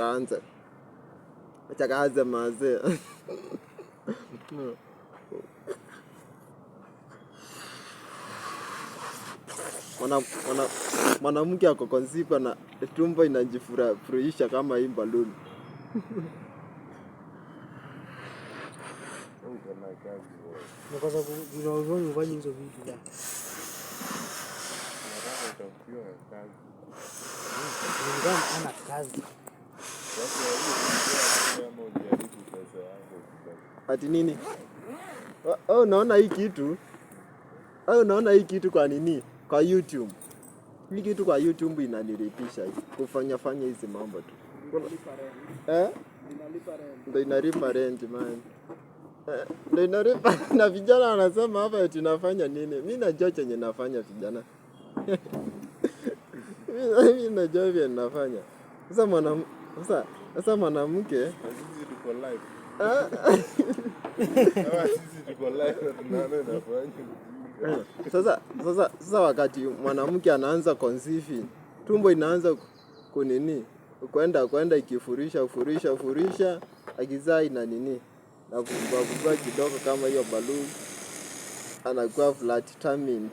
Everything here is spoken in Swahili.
kaanze. Acha kaanze mazee. Mwanamke ako conceive na tumbo inajifurahisha kama hii balloon. Ni kwa sababu ufanye hizo vitu. Ana kazi. Ati nini? Oh, unaona hii kitu? Oh, unaona hii kitu kwa nini? Kwa YouTube. Hii kitu kwa YouTube inanilipisha hii. Kufanya fanya hizi mambo tu. Eh? Ndio inalipa rent man. Ndio inalipa na vijana wanasema hapa eti nafanya nini? Mimi najua chenye nafanya vijana. Mimi najua vile nafanya. Sasa sasa mwanamke Sisi tuko live. Sisi tuko live na tunaona inafanya. Sasa wakati mwanamke anaanza conceive, tumbo inaanza kunini kwenda ikifurisha furisha furisha, akizaa ina nini na kukua kidogo kama hiyo balloon, anakuwa flat tummy.